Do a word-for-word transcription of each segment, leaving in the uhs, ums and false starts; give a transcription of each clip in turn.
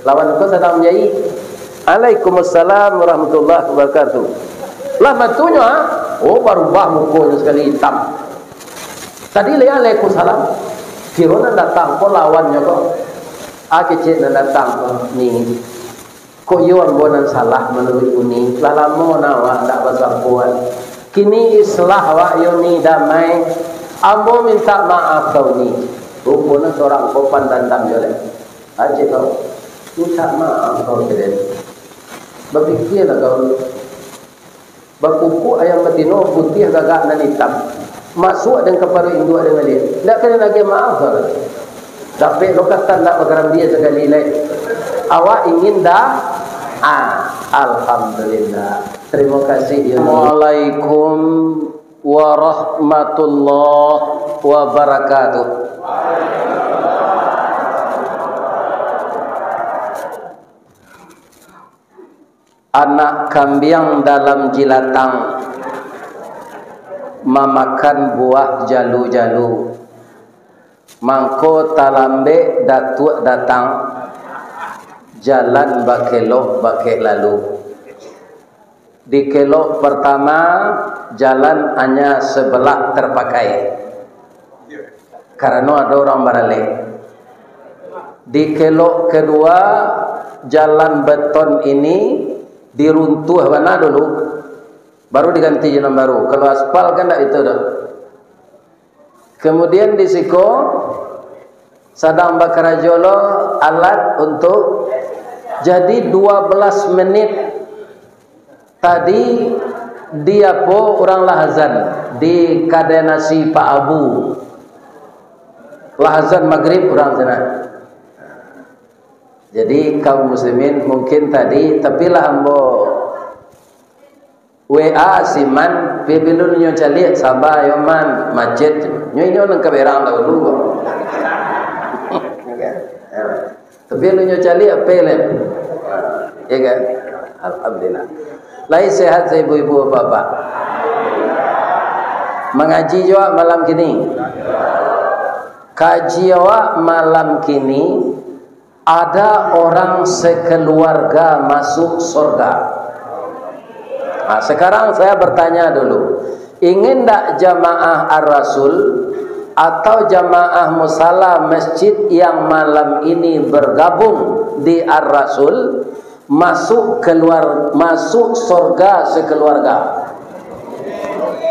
Lawan ko sadang manjahit. "Alaikumussalam warahmatullahi wabarakatuh." Lah matunyo, ha? Oh, barubah mukonyo sakali, itam. Tadi lai "Alaikumussalam." Kiro nan datang ko lawannyo ko. Ah, kecek nan datang ko, "Ni, kok iyo ambo nan salah manuruik uni? Lah lamo nah awak ndak basampoan. Kini islah awak yo ni, damai. Ambo mintak maaf kau ni." Ruponyo surang ko pandandam jo lai. Aceh kau, mintak maaf kau, Ceden. Bapikialah kau. Bakukuak ayam batino, putiah gagak nan itam. Masuak den ka paruik induak den baliak. Ndak ka den agiah maaf, kau. Dapek lokatan ndak bakarambia sakali lai. Awak ingin dah? Ah, alhamdulillah. Terima kasih, ya. Assalamualaikum warahmatullahi wabarakatuh. Anak kambiang dalam jilatang mamakan buah jalu-jalu. Mangko talambek datuak datang, jalan bakelok bakeh lalu. Di kelok pertama, jalan hanya sebelah terpakai, karano ado urang baralek. Di kelok kedua, jalan beton ini diruntuah bana dulu, baru diganti jalan baru. Kalau aspal kan ndak itu doh. Kemudian di siko sadang bakarajo lo alat untuk, jadi dua belas menit tadi di apo urang lah azan di kadai nasi Pak Abu. Lah azan magrib urang sinan. Jadi kaum muslimin mungkin tadi, tapi lah ambo W A si Man, pi bilun nyo caliak, "Saba yo Man, macet." Nyo inyo nan ka berang dahulu. Tapi lu nyo caliak, ape lai? Ya kan? Alhamdulillah. Lai sehat sa ibu-ibu, bapak-bapak? Mangaji jo awak malam kini? Kaji awak malam kini, ada orang sekeluarga masuk surga. Nah, sekarang saya bertanya dulu, ingin ndak jamaah Ar-Rasul atau jamaah musala masjid yang malam ini bergabung di Ar-Rasul masuk keluar, masuk surga sekeluarga?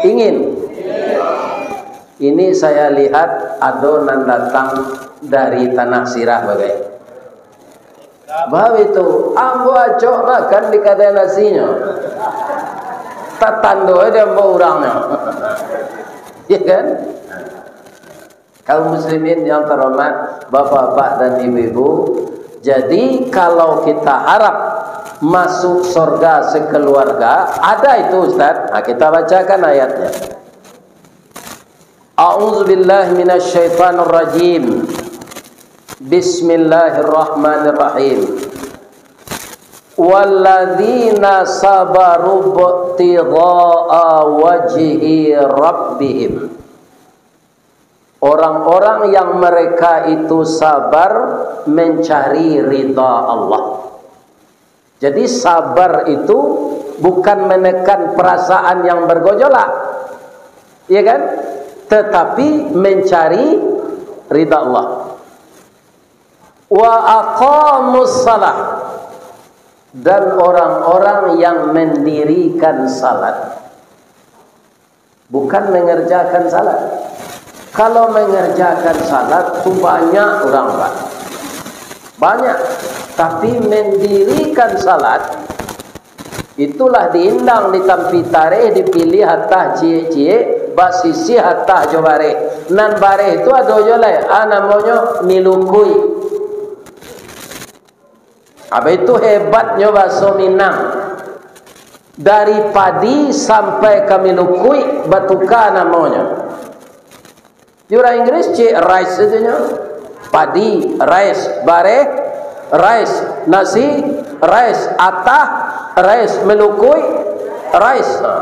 Ingin? Ini saya lihat ado nan datang dari Tanah Sirah bagai. Baitu, ambo acok makan di kadai nasinyo. Tatando aja ambo urangnyo. Ya kan? Kaum muslimin yang terhormat, bapak-bapak dan ibu-ibu, jadi kalau kita harap masuk surga sekeluarga, ada itu, Ustaz. Nah, kita bacakan ayatnya. A'udzubillahi minasyaitonirrajim. Bismillahirrahmanirrahim. Walladzina sabaru ibtigha'a wajhi rabbihim. Orang-orang yang mereka itu sabar mencari ridha Allah. Jadi, sabar itu bukan menekan perasaan yang bergejolak, ya kan? Tetapi mencari ridha Allah. Wa aqamus shalah, dan orang-orang yang mendirikan salat. Bukan mengerjakan salat. Kalau mengerjakan salat tu banyak urang, Pak. Banyak. Tapi mendirikan salat, itulah diindang di tampi tareh, dipilih atah ciek-ciek, basisih atah jo bareh. Nan bareh tu ado jo lai, ah, namonyo milukuik. Abih tu hebatnyo bahaso Minang. Dari padi sampai ka milukuik batuka namonyo. Di urang Inggris cik rice sajonyo. Padi, rice, bareh, rice, nasi, rice, atah, rice, milukuik, rice. Ha.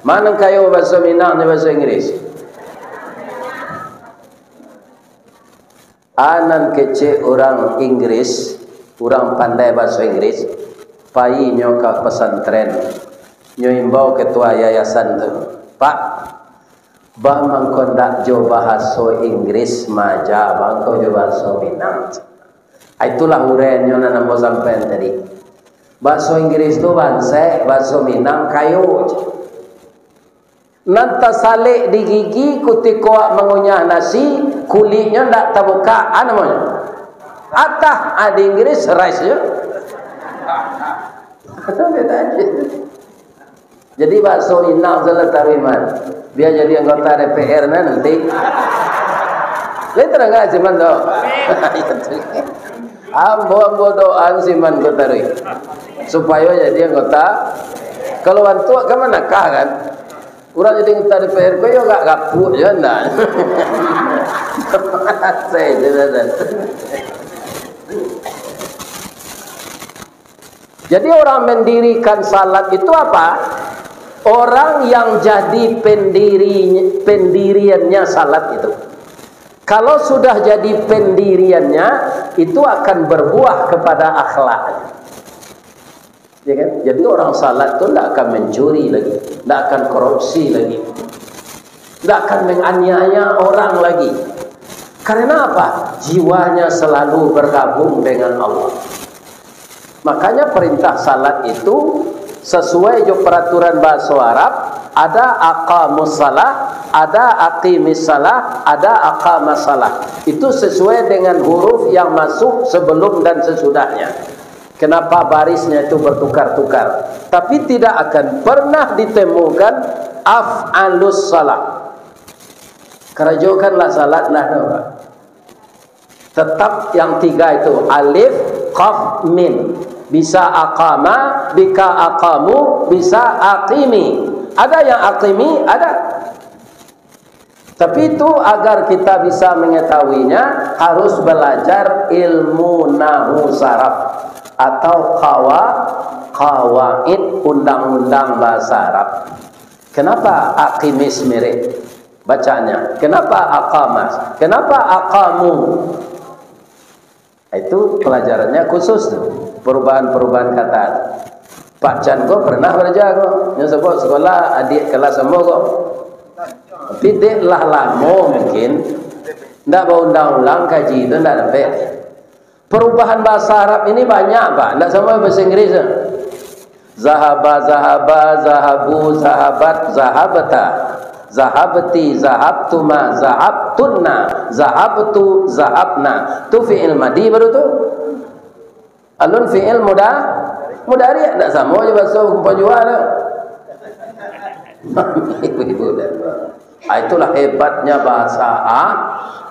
Mano kayo bahaso Minang jo bahaso Inggris? Anan kecek urang Inggris, Urang pandai bahaso Inggris, pai nyo ka pesantren, nyo imbau ketua yayasan tu, "Pak, ba mangko ndak jo bahaso Inggris maaja, mangko jo bahaso Minang." Ah, itulah uraiannyo nan ambo sampaian tadi. Bahaso Inggris tu bansek, bahaso Minang kayo. Nan tasalek di gigi kutiko awak mangunyah nasi, kuliknyo ndak tabukak, a namonyo? Atah, a di Inggris, rice nyo. Beda aja. Jadi, bahaso Minang salah taruih, man. Bia jadi anggota D P R nah nanti. Lai tadanga si Man tu? Ambo, ambo doaan si Man ko taruih. Supayo jadi anggota. Kalau antuak kan manakah kan? Urang jadi anggota D P R ko yo agak gapuak jo ndak? Asai je, saudara. Jadi, orang mendirikan salat itu apa? Orang yang jadi pendiri, pendiriannya salat itu. Kalau sudah jadi pendiriannya, itu akan berbuah kepada akhlak. Ya kan? Jadi, orang salat tu ndak akan mencuri lagi, ndak akan korupsi lagi, ndak akan menganiaya orang lagi. Karena apa? Jiwanya selalu bergabung dengan Allah. Makanya, perintah salat itu sesuai jo peraturan bahaso Arab, ada aqamus salah, ada aqimis salah, ada aqamas salah. Itu sesuai dengan huruf yang masuk sebelum dan sesudahnya. Kenapa barisnya itu bertukar-tukar? Tapi tidak akan pernah ditemukan af'alus salah. Karajokanlah salat, nah, tu, Pak. Tetap yang tiga itu, alif, qaf, mim. Bisa aqama, bika aqamu, bisa aqimi. Ada yang aqimi, ada. Tapi itu, agar kita bisa mengetahuinya, harus belajar ilmu nahwu saraf atau qawa-, qawaid, undang-undang bahasa Arab. Kenapa aqimis mirip bacaannya? Kenapa aqamas? Kenapa aqamu? Itu pelajarannya khusus tu, perubahan-perubahan kata. Pak Chan ko pernah baraja ko, nyo sabab sekolah adiak kelas ambo ko. Tapi dek lah lamo mungkin, ndak baulang-ulang kaji tu ndak dapek. Perubahan bahasa Arab ini banyak, Pak, ndak samo bahasa Inggris tu. Zahaba, zahaba, zahabu, zahabat, zahabta, zahabti, zahabtuma, zahabtunna, zahabtu, zahabna. Tu fi'il madi baru tu. Alun fi'il muda-, mudari, ndak samo jo bahaso Pajuah tu. Ibu-ibu dan bapak. Ah, itulah hebatnya bahasa A-,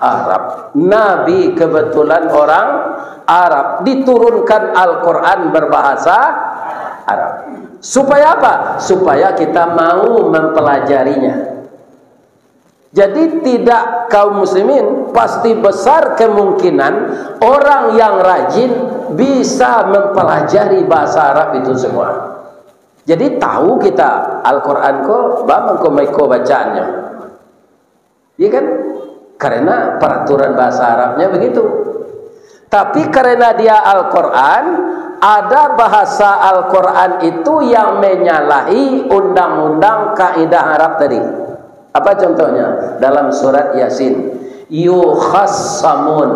Arab. Nabi kebetulan orang Arab, diturunkan Al-Quran berbahasa Arab. Supaya apa? Supaya kita mau mempelajarinya. Jadi, tidak, kaum muslimin, pasti besar kemungkinan orang yang rajin bisa mempelajari bahasa Arab itu semua. Jadi, tahu kita Al-Quran ko, ba mangko maiko bacaannyo. Iya kan? Karena peraturan bahasa Arabnya begitu. Tapi karena dia Al-Quran, ada bahasa Al-Quran itu yang menyalahi undang-undang kaidah Arab tadi. Apa contohnya? Dalam surat Yasin. Yukhassamun.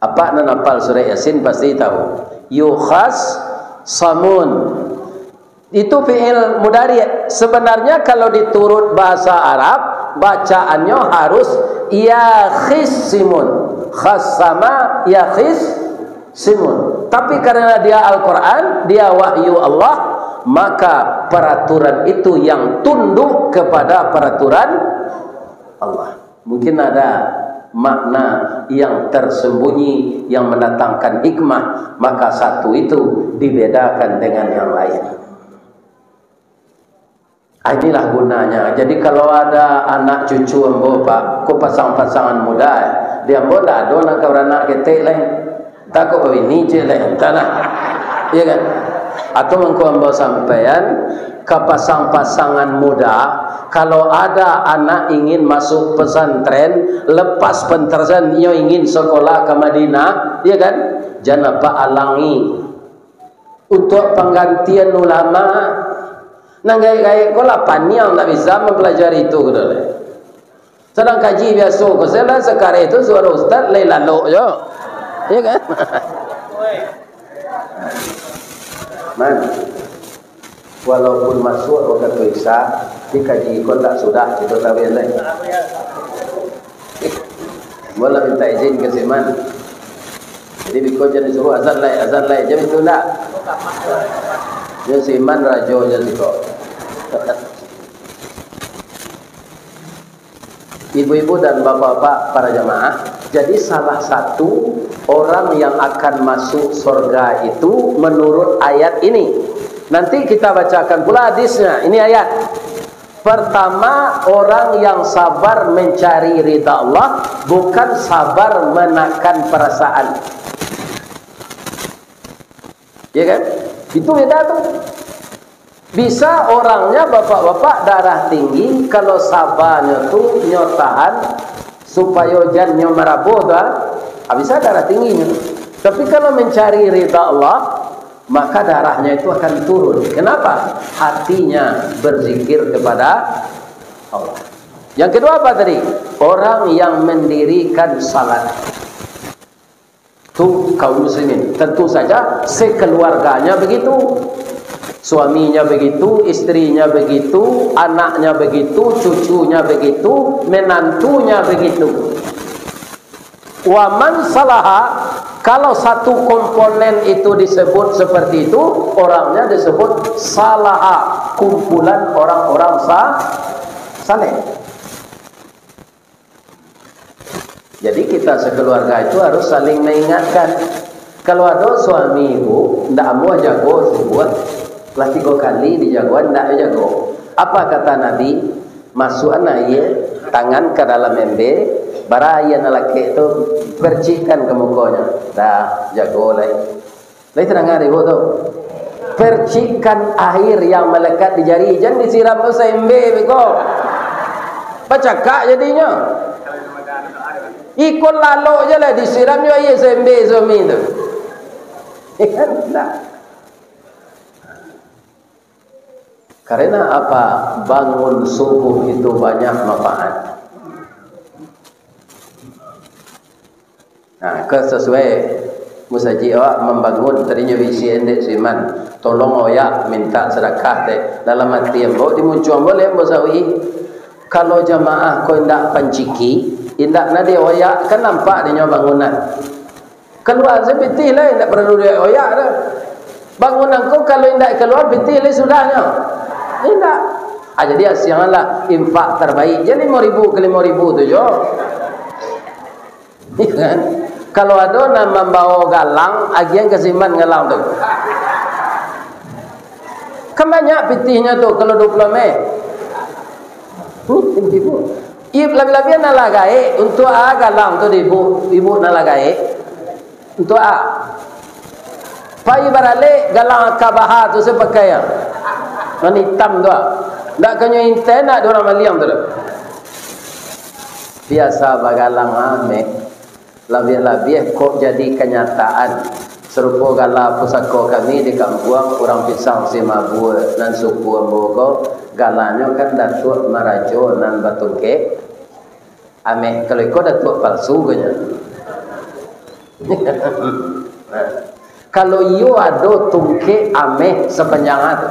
Apa nan apal surat Yasin pasti tahu. Yukhassamun. Itu fi'il mudari. Sebenarnya kalau diturut bahasa Arab, bacaannyo harus yakhissimun. Khassama yakhissimun. Tapi karena dia Al-Quran, dia wahyu Allah, maka peraturan itu yang tunduk kepada peraturan Allah. Mungkin ada makna yang tersembunyi yang mendatangkan hikmah, maka satu itu dibedakan dengan yang lain. Ah, inilah gunanya. Jadi, kalau ada anak cucu ambo, Pak, ko pasang-pasangan muda, eh. Di ambo ndak ado nan ka baranak ketek lai. Takut babini je lai, entahlah. Iya kan? Atau mangko ambo sampaian, Ka pasang-pasangan muda, kalau ada anak ingin masuk pesantren, lepas pesantren, inyo ingin sekolah ke Madinah, ya kan? Jan apak alangi. Untuak panggantian ulama, nan gaek-gaek ko lah paniang, tak bisa mempelajari itu, gitu lah. Sadang kaji biaso ko, salah sakareh tu suaro ustaz lai lalok jo. Ya kan? Man, walaupun masuak wakatu Isya, di kaji ko ndak sudah, kito tahu lai. Buatlah minta izin ka si Man. Jadi, biko jan disuruh azan lai, azan lai, jan itu ndak. Yo si Man rajonyo siko. Ibu-ibu dan bapak-bapak para jamaah, jadi salah satu orang yang akan masuk surga itu menurut ayat ini. Nanti kita bacakan pula hadisnya. Ini ayat. Pertama, orang yang sabar mencari ridha Allah, bukan sabar menakan perasaan. Ya kan? Itu beda tu. Bisa orangnya bapak-bapak darah tinggi, kalau sabarnyo tu nyo tahan, supayo jan nyo marabuah tu, ah, ah, bisa darah tingginyo. Tapi kalau mencari ridha Allah, maka darahnya itu akan turun. Kenapa? Hatinya berzikir kepada Allah. Yang kedua apa tadi? Orang yang mendirikan salat. Tu kaum muslimin. Tentu saja sekeluarganya begitu. Suaminya begitu, istrinya begitu, anaknya begitu, cucunya begitu, menantunya begitu. Waman salaha, kalau satu komponen itu disebut seperti itu, orangnya disebut salaha, kumpulan orang-orang sa-, saleh. Jadi, kita sekeluarga itu harus saling mengingatkan. Kalau ado suami ibu, ndak amuah jago subuah, lah tigo kali dijagoan, ndak jago. Apa kata Nabi? Masuakan aia, tangan ka dalam embe, bara aia nan lakek tu, percikkan ka mukonyo. Dah, jago lai. Lai tadanga dek ibu tu? Percikan air yang melekat di jari, jan disiram tu saembe beko. Bacakak jadinyo. Iko lalok je lah disiram jo aia saembe suami tu. Ya kan? Nah. Karena apa? Bangun subuh itu banyak manfaat. Nah, ke sesuai musajik awak mambangun, tadinyo bisi endek si Man, tolong oyak minta sadakah dek. Dalam ati ambo, di muncuang ambo lai ambo sawi, kalau jamaah ko indak panciki, indak nadeh oyak, kan nampak dinyo bangunan. Kalua se pitih lai, indak paralu dioyak-oyak doh. Bangunan ko kalau indak kalua pitih lai sudahnyo. Indak. Ah, jadi asianglah infak terbaik. Jadi limo ribu ka limo ribu tu jo. Iyo kan? Kalau ado nan mambawo galang, agiahan ka si Man galang tu. Kan banyak pitihnyo tu, kalau duo puluah meh. Hmm, ibu. Ib-, labiah-labiah nan lah gaek, untuak a galang tu di ibu, ibu nan lah gaek. Untuak a. Pai baralek galang ka baha tu se pakai a. Nan itam tu a. Ndak kanyo intai nak di urang maliang tu doh. Biasa bagalang ameh. Labiah-labiah kok jadi kanyataan. Sarupo gala pusako kami di kampuang, urang Pisang Simabua nan suku ambo ko, galanyo kan Datuak Marajo nan batungkek. Ameh, kalau iko datuak palsu ko nyo. Kalau iyo ado tungkek ameh sapanjang ati.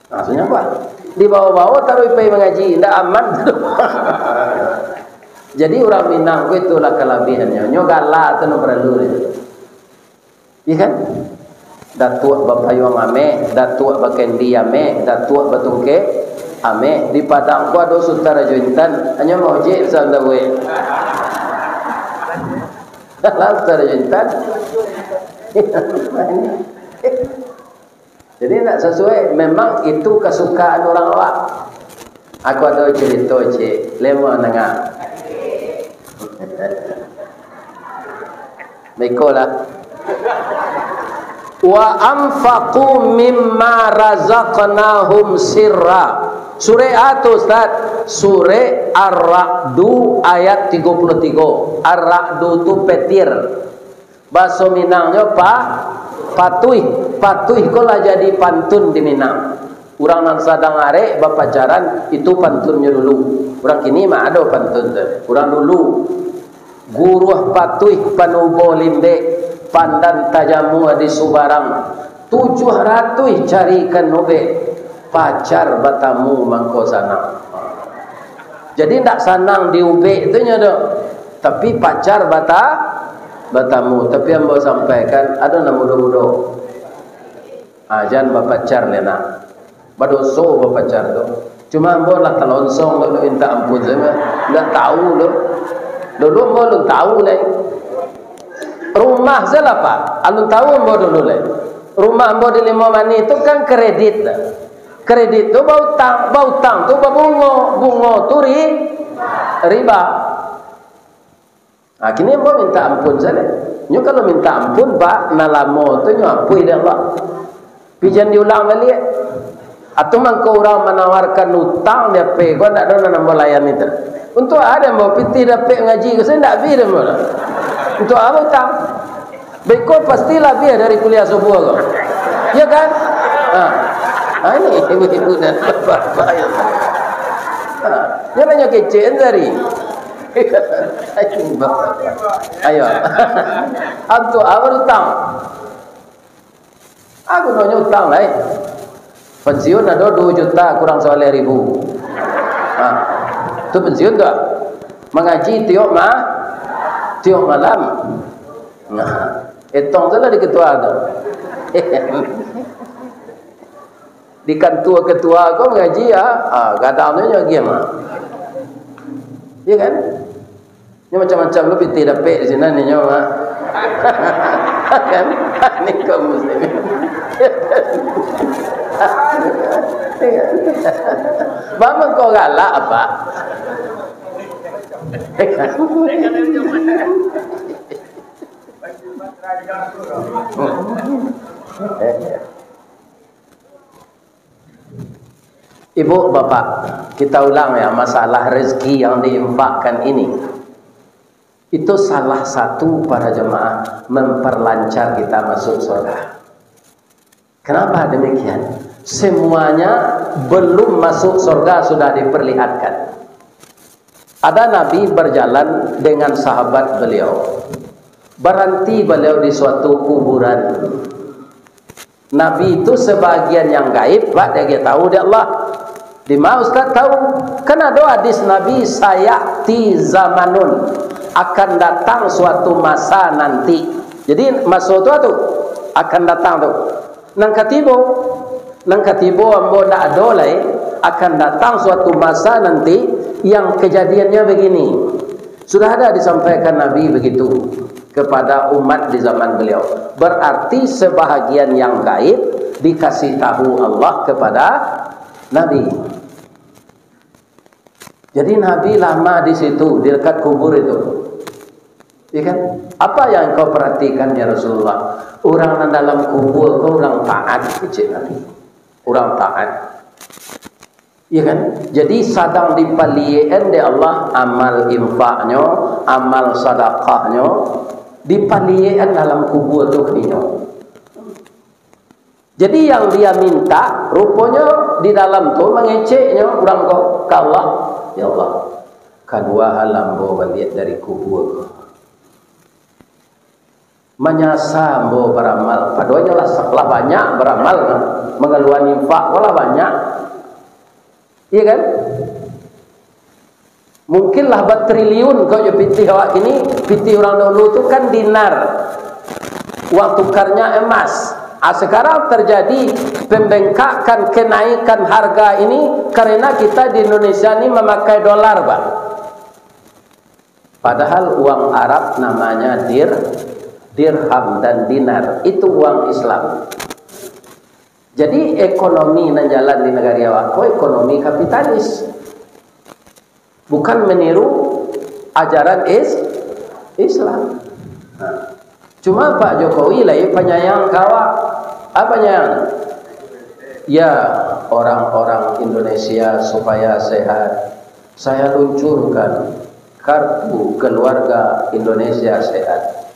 Maksudnyo apa? Dibawo-bawo taruih pai mangaji, indak aman. Jadi urang Minang ko itulah kalabiahannyo. Nyo gala tu nan paralu nyo. Iya kan? Datuak bapayuang ameh, datuak bakendi ameh, datuak batungkek ameh. Di Padang ko ado Sutan Rajo Intan, hanyo maojek sabantuak. Lah Sutan Rajo Intan. Jadi, indak sasuai. Memang itu kasukaan urang awak. Aku ado carito, Cik. Lemo nangah. Baikolah. "Wa anfaqu mimma razaqnahum sirra." Surek a tu, Ustaz? Surek Ar-Ra'du ayat tigo puluah tigo. Ar-Ra'du tu petir. Baso Minangnyo pa-, patuih. Patuih ko lah jadi pantun di Minang. Urang nan sadang arek bapacaran, itu pantunnyo dulu. Urang kini mah ado pantun tu. Urang dulu, guruah patuih panubo limbek, pandan tajamua di subarang, tujuah ratuih carikan ubek, pacar batamu mangko sanang. Jadi, ndak sanang di ubek tu nyo doh, tapi pacar bata-, batamu. Tapi ambo sampaikan, ado nan mudo-mudo. Ah, jan bapacar lai nak. Badoso bapacar tu. Cuma ambo lah talonsong dulu, mintak ampun sajo. Ndak tahu tu. Dulu ambo alun tahu lai. Rumah sajolah, Pak. Alun tahu ambo dulu lai. Rumah ambo di Limau Manih tu kan kredit. Kredit tu bautang, bautang tu babungo, bungo tu ri-, riba. Ha, kini ambo mintak ampun sajo. Nyo kalau mintak ampun, Pak, nan lamo tu nyo apuih dek Allah. Pi jan diulang baliak. Atau mangko urang manawarkan utang di HP ko, ndak ado nan ambo layani tu. Untuak a dek ambo pitih dapek ngaji ko, sajo ndak abih dek ambo tu. Untuak a utang? Beko pasti labiah dari kuliah subuah ko. Iyo kan? Ha. Ha, ini ibu-ibu dan bapak-bapak, ya. Ha. Nyo nanyo kecek tadi. Ayo. Untuak a utang? A gunonyo utang lai. Pensiun ado duo juta kurang sabaleh ribu. Ha. Tu pensiun tu. Mangaji tiok ma-, tiok malam. Nah, etong tu lah di ketua tu. Di kantua ketua ko mangaji, ah, ah, gadang tu nyo agiah mah. Iyo kan? Nyo macam-macam lo pitih dapek di sinan nyo mah. Kan? Ni kaum muslimin. Bang mangko galak apa? Ibu, Bapak, kita ulang ya, masalah rezeki yang diinfakkan ini. Itu salah satu para jemaah memperlancar kita masuk surga. Kenapa demikian? Semuanya belum masuk surga sudah diperlihatkan. Ada Nabi berjalan dengan sahabat beliau. Baranti baliau di suatu kuburan. Nabi tu sabagian yang gaib, Pak, diagiah tahu dek Allah. Dima Ustaz tahu? Kan ado hadis Nabi, "Sayati zamanun," akan datang suatu masa nanti. Jadi, maso tu, tu akan datang tu. Nan ka tibo, nan ka tibo ambo ndak ado lai, akan datang suatu masa nanti yang kejadiannya begini. Sudah ada disampaikan Nabi begitu kepada umat di zaman beliau. Berarti sebahagian yang gaib dikasih tahu Allah kepada Nabi. Jadi Nabi lama di situ, di dekat kubur itu. Ya kan? "Apa yang engkau perhatikan, ya Rasulullah?" "Urang nan dalam kubur ko urang taat," kecek Nabi. "Urang taat." Iya kan? Jadi sadang dipaliek-an dek Allah amal infaknyo, amal sadakahnyo, dipaliek-an dalam kubur tu kinyo. Jadi yang dia minta, ruponyo di dalam tu mangeceknyo urang ko ka Allah, "Ya Allah, kaluahan ambo baliak dari kubur ko." Manyasa ambo baramal, padohal lah, lah banyak baramal, mangaluan infak ko lah banyak. Iya kan? Mungkin lah batriliun kok jo pitih awak kini, pitih urang dahulu tu kan dinar. Uang tukarnya emas. Ah, sekarang terjadi pembengkakan, kenaikan harga ini karena kita di Indonesia ni memakai dolar, Pak. Padahal uang Arab namanya dir-, dirham dan dinar. Itu uang Islam. Jadi, ekonomi nan jalan di nagari awak ko ekonomi kapitalis. Bukan meniru ajaran is-, Islam. Nah. Cuma Pak Jokowi lai panyayang ka awak. Apanya? Ya, orang-orang Indonesia supaya sehat, saya luncurkan kartu keluarga Indonesia Sehat.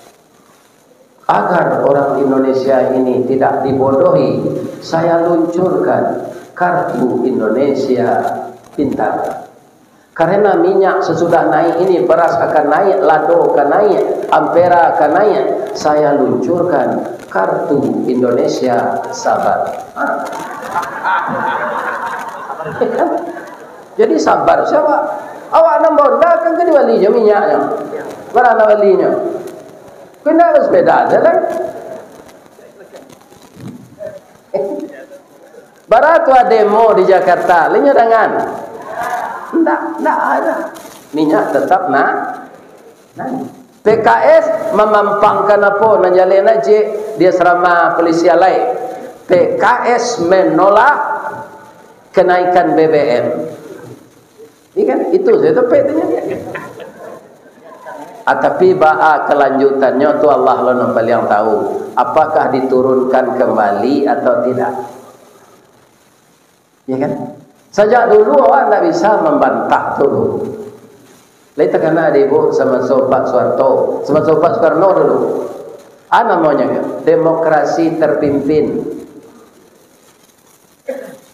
Agar orang Indonesia ini tidak dibodohi, saya luncurkan kartu Indonesia Pintar. Karena minyak sesudah naik ini, beras akan naik, lado akan naik, ampera akan naik, saya luncurkan kartu Indonesia Sabar. Ha. Jadi sabar siapa? Awak nan Honda kan ka dibali jo minyaknyo. Bara nan balinyo? Kena sepeda sajo lah. Bara tu demo di Jakarta, lai nyo dangan? Ndak, ndak ada. Minyak tetap na-, naik. P K S mamampangkan apo nan jaleh nak cek di asrama polisi alai? P K S menolak kenaikan B B M. Iya kan? Itu saja tu P T-nya. Ah, tapi baa kelanjutannyo tu Allah lo nan paliang tahu. Apakah diturunkan kembali atau tidak? Ya kan? Sajak dulu awak ndak bisa mambantah tu. Lai takana di ibu samaso Pak Soeharto, samaso Pak Soekarno dulu. Ah, namonyo demokrasi terpimpin.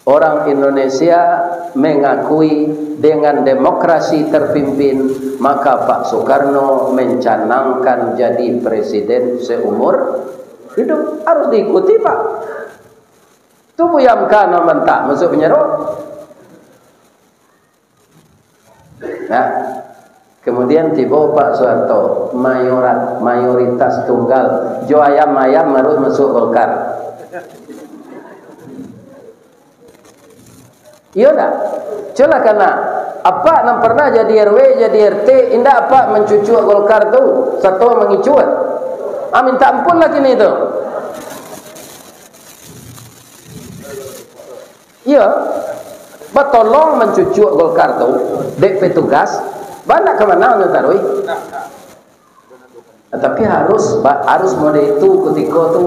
Orang Indonesia mengakui dengan demokrasi terpimpin, maka Pak Soekarno mencanangkan jadi presiden seumur hidup. Harus diikuti, Pak. Tu Buya M K nan mantah masuk penjara. Nah, kemudian tibo Pak Soeharto, mayorat-, mayoritas tunggal, jo ayam-ayam harus masuk Golkar. Iyo ndak? Cubolah kana, apak nan pernah jadi R W, jadi R T, indak apak mancucuak Golkar tu, sato mangicuak? Ah, minta ampun lah kini tu. Iyo, batolong mancucuak Golkar tu dek petugas, bana ka mana anu taruih. Tapi harus, ba-, harus model itu kutiko tu,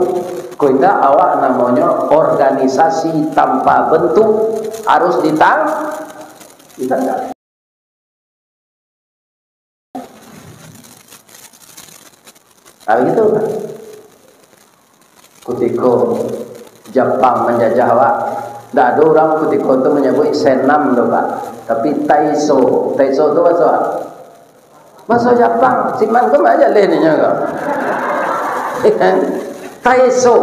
ko indak awak namonyo organisasi tanpa bentuk, harus ditang-, ditangkap. Nah, begitu. Kutiko Japang manjajah awak, ndak ado urang kutiko tu manyabuik senam tu, Pak. Tapi taiso. Taiso tu bahaso apo? Bahaso Japang. Siman ko mah jaleh ninyo ko. Taiso.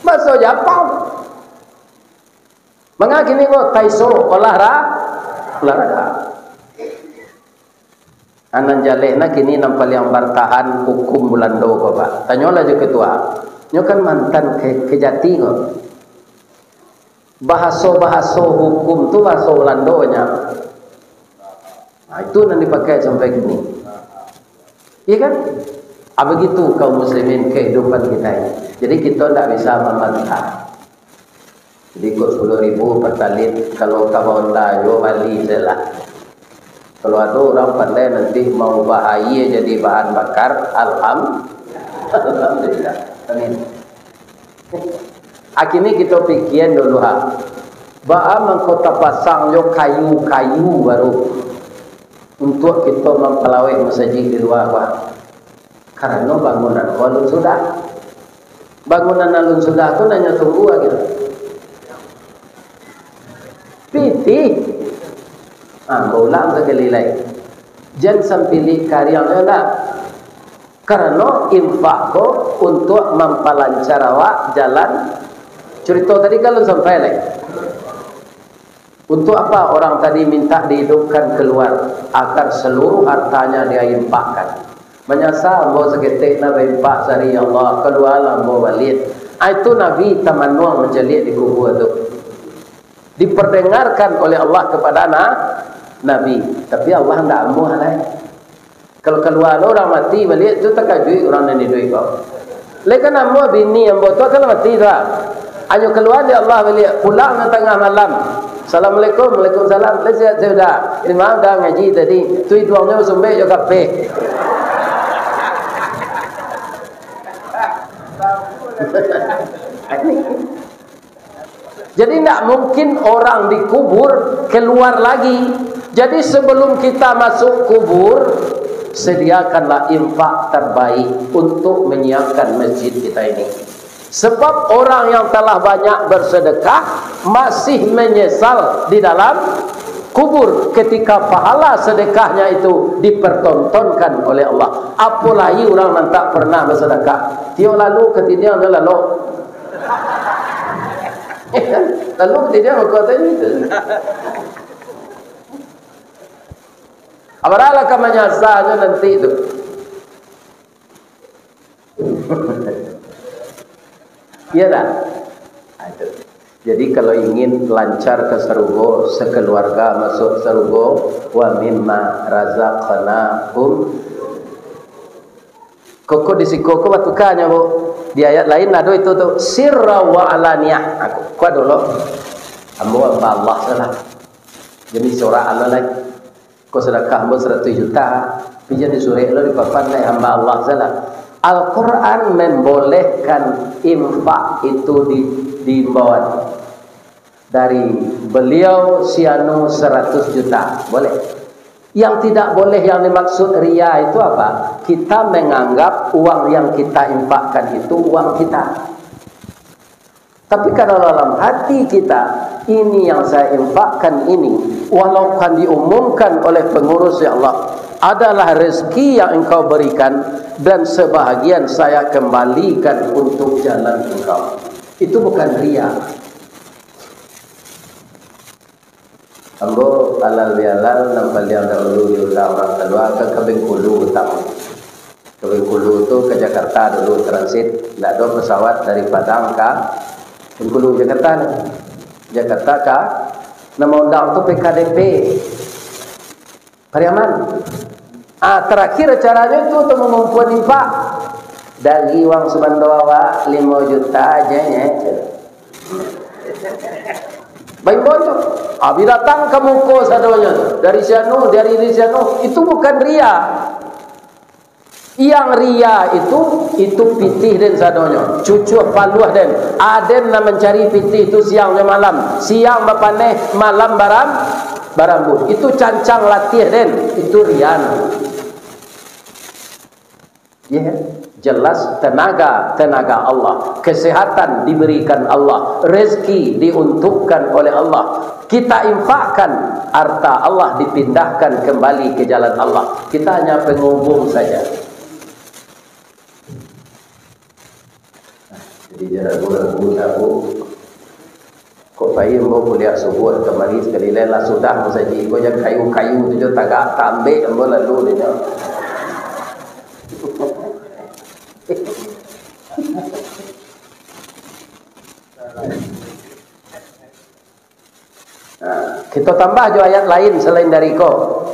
Bahaso Japang. Manga kini ko taiso olah ra-, olahraga. Nan jaleh nah kini nan paliang bartahan hukum Bulando ko, Pak. Tanyolah jo ketua. Nyo kan mantan ke-, Kejati ko. Bahaso-bahaso hukum tu bahaso Bulando nyo. Nah, itu nan dipakai sampai kini. Iya kan? Ah, begitu kaum muslimin kehidupan kita ini. Jadi kita ndak bisa mambantah. Jadi kok sepuluh ribu Pertalite, kalau ka Honda yo bali sajolah. Kalau ado urang pandai nanti maubah aia jadi bahan bakar, alham-, alhamdulillah. Amin. Kini kito pikian dulu ha. Baa mangko tapasang jo kayu-kayu baru untuak kito mampalaweh masajik di lua ko ha? Karano bangunan ko alun sudah. Bangunan alun sudah ko nan nyo tunggu agiah. Pitih. Ah, baulang sakali lai. Jan sampilik kariang nyo ndak. Karano infak ko untuak mampalancar awak jalan. Curito tadi kan alun sampai lai. Untuk apa orang tadi minta dihidupkan keluar, agar seluruh hartanya dia infakkan? Manyasa ambo saketek nan baimpak sari, ya Allah, kalualah ambo baliak. Ah, itu Nabi tamanuang mancaliak di kubua tu. Diperdengarkan oleh Allah kepada na-, Nabi. Tapi Allah ndak amuah lai. Kalau kalua lo urang mati baliak tu, takajuik urang nan iduik ko. Lai ka namo bini ambo tu kan mati tu ah. Anyo kalua dek Allah baliak, pulang nan tangah malam. "Assalamualaikum." "Waalaikumsalam." "Lai sihat, Saudara?" "Ini mah udah ngaji tadi. Tu iduangnyo basumbek jo kapeh." Jadi, ndak mungkin orang dikubur keluar lagi. Jadi, sebelum kita masuk kubur, sediakanlah infak terbaik untuk menyiapkan masjid kita ini. Sebab orang yang telah banyak bersedekah masih menyesal di dalam kubur ketika pahala sedekahnya itu dipertontonkan oleh Allah. Apolai urang nan tak pernah bersedekah. Tiok lalu katiniang lalok. Lalu katiniang mako tadi tu. Abaralah ka manyasanyo nanti tu. Iya tak? Ah, itu. Jadi, kalau ingin lancar ke sarugo, sekeluarga masuk sarugo, wa mimma razaqnahum. Koko di siko ko batukanyo, Bu. Di ayat lain ado itu tu, sirra wa alaniyah. Aku, kuat dulu. Ambo hamba Allah salah. Jadi, surah Allah lain. Ko sadakah ambo saratuih juta, tapi jan disurek lo di papan, lai hamba Allah salah. Al-Quran membolehkan infak itu di, diimbauan. Dari beliau si anu saratus juta, boleh. Yang tidak boleh yang dimaksud ria itu apa? Kita menganggap uang yang kita infakkan itu uang kita. Tapi kalau dalam hati kita, ini yang saya infakkan ini, walau kan diumumkan oleh pengurus, ya Allah, adalah rezeki yang Engkau berikan, dan sebahagian saya kembalikan untuk jalan Engkau. Itu bukan ria. Ambo alal bihalal nan paliang dahulu diundang urang kalua ka, ka Bengkulu utang. Ka Bengkulu tu ka Jakarta dulu transit, ndak ado pesawat dari Padang ka Bengkulu, Jakarta ni. Jakarta ka, nan maundang tu P K D P. Pariaman. Ah, terakhir acaranyo tu, tu mangumpuan infak. Dari uang sumando awak limo juta aja, ya. Baimbau tu. Ah, bila datang ka muko sadonyo tu, dari sianu, dari, dari sianu, itu bukan ria. Yang ria itu, itu pitih den sadonyo, cucuah paluah den. Aden nan mancari pitih tu siang jo malam, siang bapaneh, malam baram-, barambuih. Itu cancang latih den, itu ria. Ya, jelas tenaga, tenaga Allah, kesehatan diberikan Allah, rezeki diuntukkan oleh Allah. Kita infakkan, harta Allah dipindahkan kembali ke jalan Allah. Kita hanya penghubung saja. Jadi, jan ragu-ragu, tahu. Kok pai ambo kuliah subuah kamari sakali lai, lah sudah musajik ko, jan kayu-kayu tu jo tagak, tambek ambo lalu dinyo. Nah, kito tambah jo ayat lain salain dari ko.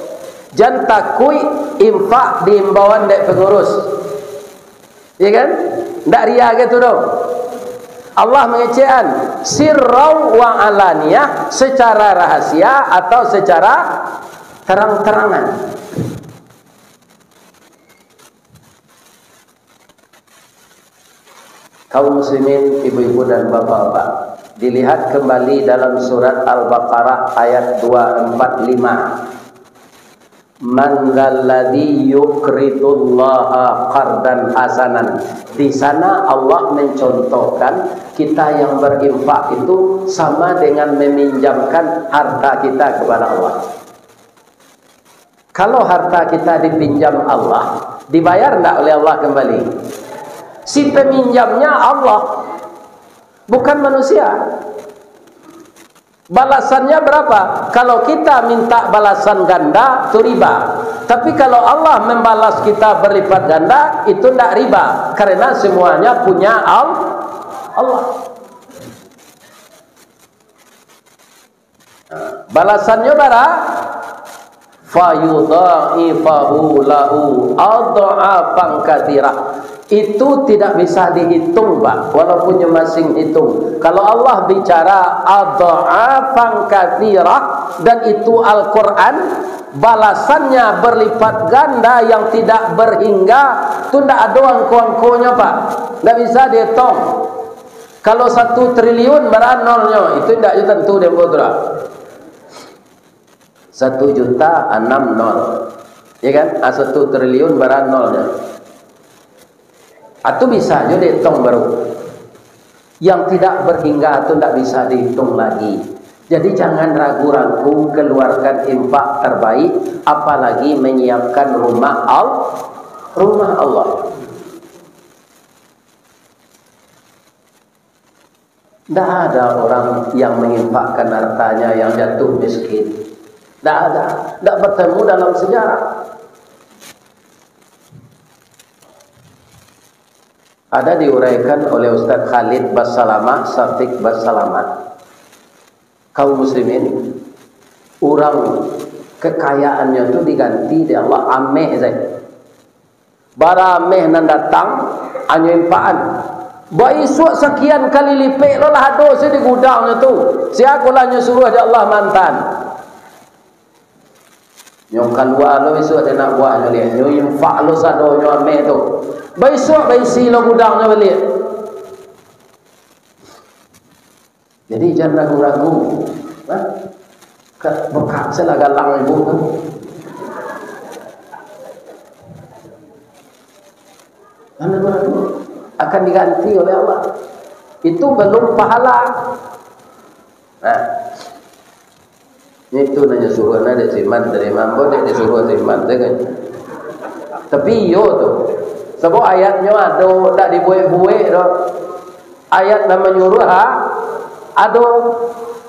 Jan takuik infak diimbauan dek pengurus. Iya kan? Ndak ria gitu doh. Allah mangecekan sirrau wa alaniyah, secara rahasia atau secara terang-terangan. Kaum muslimin, ibu-ibu dan bapak-bapak, dilihat kembali dalam surat Al-Baqarah ayat dua empat lima. "Man dzalladzi yuqridullaha qardan hasanan." Di sana Allah mencontohkan kita yang berinfak itu sama dengan meminjamkan harta kita kepada Allah. Kalau harta kita dipinjam Allah, dibayar ndak oleh Allah kembali? Si peminjamnya Allah, bukan manusia. Balasannya berapa? Kalau kita minta balasan ganda, itu riba. Tapi kalau Allah membalas kita berlipat ganda, itu ndak riba, karena semuanya punya Al-, Allah. Nah, balasannyo bara? "Fayudha'ifahu lahu adh'afan katsirah." Itu tidak bisa dihitung, Pak, walaupun nyo masing hitung. Kalau Allah bicara adh'afan katsirah, dan itu Al-Quran, balasannya berlipat ganda yang tidak berhingga, tu ndak ado angko-angkonyo, Pak. Ndak bisa dihitung. Kalau satu triliun bara nolnyo, itu indak jo tantu di ambo tu lah. Satu juta anam nol. Ya kan? Ah, satu triliun bara nolnyo. Atau bisa jo dihitung baru. Yang tidak berhingga tu ndak bisa dihitung lagi. Jadi jangan ragu-ragu keluarkan infak terbaik, apalagi menyiapkan rumah Al-, rumah Allah. Ndak ada orang yang menginfakkan hartanya yang jatuh miskin. Ndak ada. Ndak bertemu dalam sejarah. Ada diuraikan oleh Ustaz Khalid Basalamah, Syafiq Basalamah. Kaum muslimin, urang kekayaannya tu diganti dek Allah, ameh saja. Bara ameh nan datang, anyo impakan. Baisuak sakian kali lipek lo lah ado se di gudangnyo tu. Sia ko lah nyo suruah dek Allah mantan. Nyo kalua lo isuak dek anak buahnyo liak. Nyo infak lo sadonyo ameh tu. Baisuak baisi lo gudangnyo baliak. Jadi, jan ragu-ragu. Nah, ka-, bekak salah galang ibu tu. Jan ragu-ragu. Akan diganti oleh Allah. Itu belum pahala. Nah. Itu nan nyo suruah nan dek Siman tadi, mambo dek disuruah Siman tu kan. Tapi iyo tu. Sabab ayatnyo ado, dak dibuek-buek doh. Ayat nan manyuruah, ha? Ado.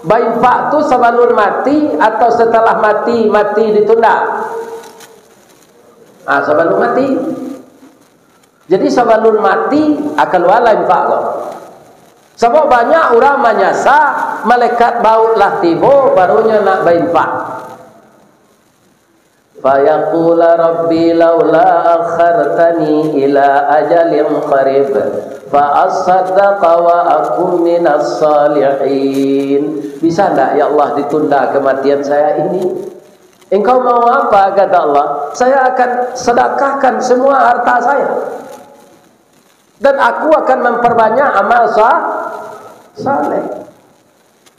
Bainfak tu sabalun mati atau setelah mati, mati ditunda? Ah, sabalun mati. Jadi, sabalun mati, ah, kalualah infak ko. Sabab banyak urang manyasa, malaikat maut lah tibo, barunyo nak bainfak. Fayaqula rabbi laula akhartani ila ajalin qarib, fa asaddaqa wa akun minas salihin. Bisa ndak, ya Allah, ditunda kematian saya ini? Engkau mau apa, kata Allah, saya akan sedekahkan semua harta saya. Dan aku akan memperbanyak amal sa-, saleh.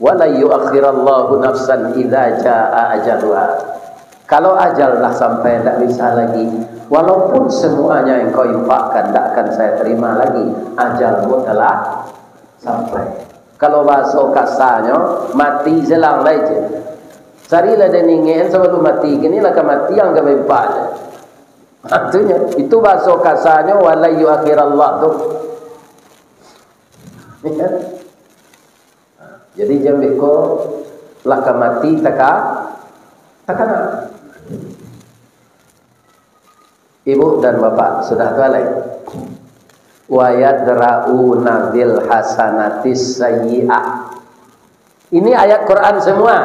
Wa la yuakhirallahu nafsan idza jaa ajaluha. Kalau ajal lah sampai, ndak bisa lagi. Walaupun semuanya engkau infakkan, ndak akan saya terima lagi. Ajalmu telah sampai. Kalau bahaso kasanyo, mati selang lai je. Sarilah den ingek sabalun mati, kini lah ka mati, ang ka bainfak je. Artinyo, itu bahaso kasanyo, "Wa la yuakhirallah" tu. Ya kan? Jadi, jan beko lah ka mati taka-, takana. Ibu dan bapak, sudah tu alai. "Wa yadra'una bil hasanatis sayyi'ah." Ini ayat Quran semua.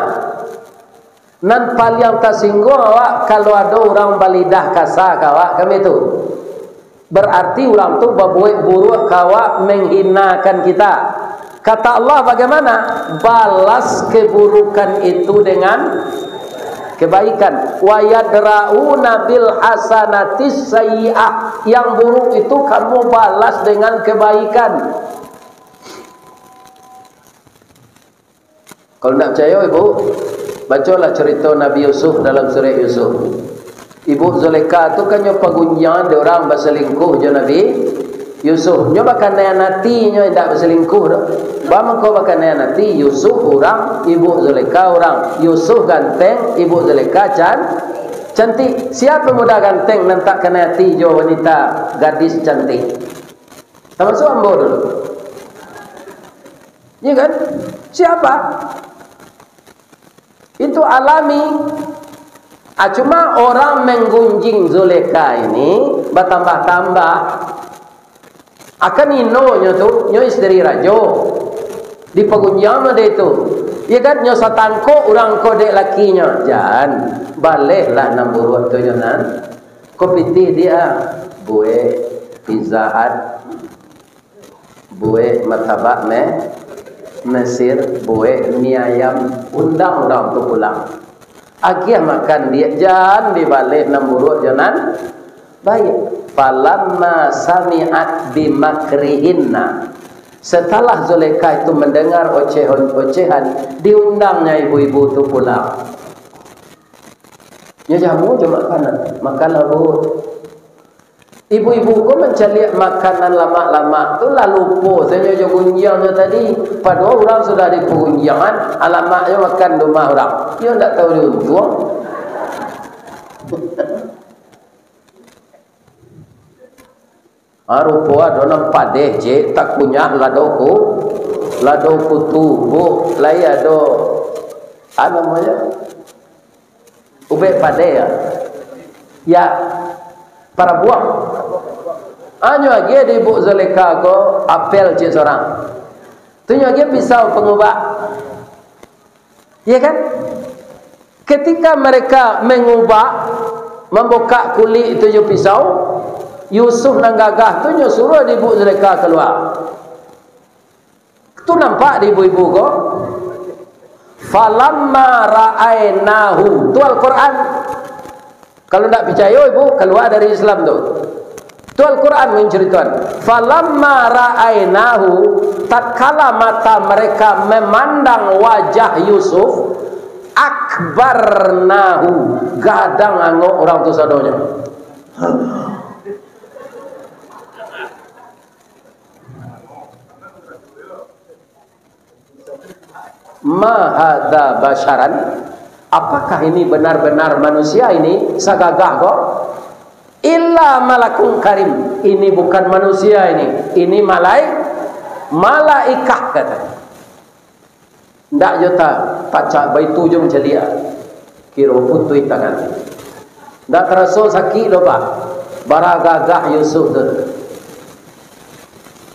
Nan paliang tasingguang awak, kalau ado urang balidah kasa ka awak, kami tu. Berarti urang tu babuek buruak ka awak, menghinakan kita. Kata Allah bagaimana? Balas keburukan itu dengan kebaikan. "Wa yadra'una bil hasanatis sayyi'ah." Yang buruk itu kamu balas dengan kebaikan. Kalau ndak picayo, Ibu, bacolah carito Nabi Yusuf dalam surek Yusuf. Ibu Zulekha tu kan nyo pagunjiangan dek urang basalingkuh jo Nabi Yusuf. Nyo bakanaian ati nyo indak basalingkuh doh. Baa mangko bakanaian ati, Yusuf urang, Ibu Zulekha urang. Yusuf ganteng, Ibu Zulekha can-, cantik. Sia pemuda ganteng nan tak kanai ati jo wanita gadis cantik? Tamasuak ambo dulu. Iya kan? Siapa? Itu alami. Ah, cuma orang menggunjing Zulekha ini batambah-tambah. Akan inonyo tu, nyo isteri rajo. Dipagunjiang mah dek itu. Iya kan? Nyo satangkok urang ko dek lakinyo. Jan, balehlah nan buruak tu nyo nan. Ko pitih dia, buek Pizza Hut, buek martabak Me-, Mesir, buek mi ayam, undang urang tu pulang. Agiah makan dia, jan dibaleh nan buruak jo nan baiak. Falamma sami'at bimakrihinna. Setelah Zulekha itu mendengar ocehan-ocehan, diundangnya ibu-ibu tu pulang. Nyo jamu jo makanan, makanlah, Bu. Ibu-ibu ko mancaliak makanan lamak-lamak tu, lah lupo sajo jo gunjiangnyo tadi. Padahal urang sudah di pagunjiangan, alamaknyo makan di rumah urang. Iyo ndak tahu diuntuang. Ah, rupo ado nan padeh, cek, takunyah lado ku-, lado kutu, Bu, lai ado, a namonyo, ubek padeh, ya. Ya, parabuang. Anyo agiah di Ibu Zulekha ko apel, cek, sorang. Tu nyo agiah pisau pangubak. Iya kan? Ketika mereka mangubak, mambukak kulik tu jo pisau, Yusuf nan gagah tu nyo suruah di Ibu Zulekha kalua. Tu nampak di ibu-ibu ko. "Falamma ra'ainahu." Tu Al-Quran. Kalau ndak picayo, ibu, kalua dari Islam tu. Tu Al-Quran mancaritoan. "Falamma ra'ainahu," tatkala mata mereka memandang wajah Yusuf, "akbarnahu," gadang angok urang tu sadonyo. "Ma hadza basyaran?" Apakah ini benar-benar manusia ini, sagagah ko? "Illa malakun karim." Ini bukan manusia ini, ini malai-, malaikat, kata. Ndak jo ta-, pacak baitu jo mancaliak. Kiro putuih tangan. Ndak taraso sakik doh, Pak. Bara gagah Yusuf tu.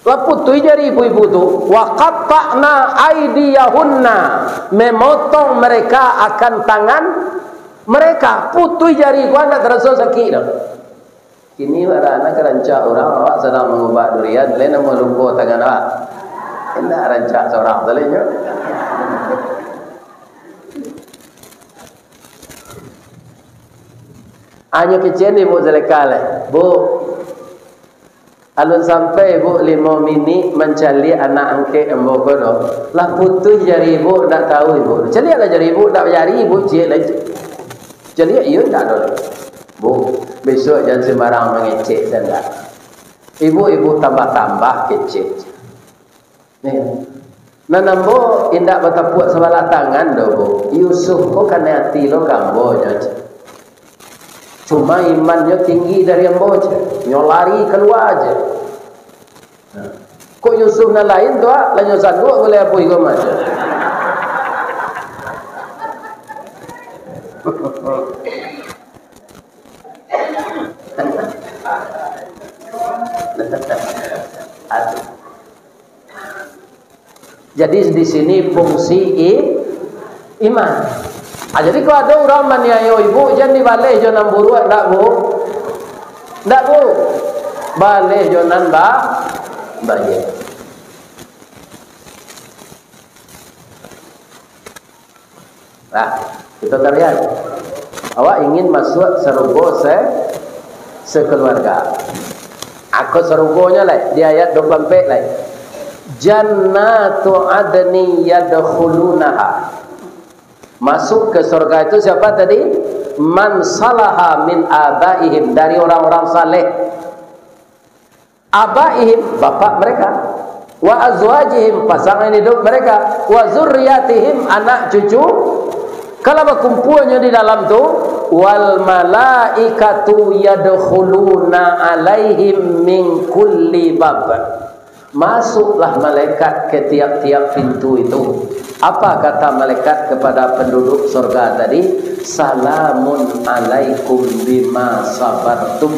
Lah putuih jari ibu-ibu tu. "Wa qatta'na aidiyahunna." Memotong mereka akan tangan mereka. Putuih jari ko, ndak taraso sakik doh. Kini bara anak rancak urang, awak sadang mangubak durian, lai namo luko tangan awak. Indak rancak surang tu lai nyo. Anyo kecek ni, Bu Zulekha lai. Bu, alun sampai, Bu, limo minik mancaliak anak angkek ambo ko doh. Lah putuih jari Ibu, ndak tahu Ibu. Caliaklah jari Ibu, ndak jari Ibu ciek lai. Caliak iyo ndak ado lai. Bu, bisuak jan sumbarang mangecek se ndak. Ibu-ibu tambah-tambah kecek. Nih. Nan ambo indak batapuak sabalah tangan doh, Bu. Yusuf ko kanai ati lo ka ambo nyo, cek. Cuma imannyo tinggi dari ambo, cek. Nyo lari kalua, cek. Nah. Kok Yusuf nan lain tu, ah, lah nyo sanduak gulai apuih ko mah, cek. Jadi di sini fungsi i-, iman. Ah, jadi kalau ado urang maniayo ibu, jan dibaleh jo nan buruak, ndak, Bu? Ndak, Bu? Baleh jo nan ba-, baiak. Nah, kita tarian. Awak ingin masuk sarugo se-, sekeluarga. Ako sarugonyo lai, di ayat dua puluh empat lai. "Jannatu adnin yadkhulunaha." Masuk ke surga itu siapa tadi? "Man salaha min abaihim," dari orang-orang saleh. "Abaihim," bapak mereka, "wa azwajihim," pasangan hidup mereka, "wa zurriyatihim," anak cucu, kalau bakumpuanyo di dalam tu, "wal malaikatu yadkhuluna alaihim min kulli bab." Masuklah malaikat ke tiap-tiap pintu itu. Apa kata malaikat kepada penduduk surga tadi? "Salamun alaikum bima sabartum."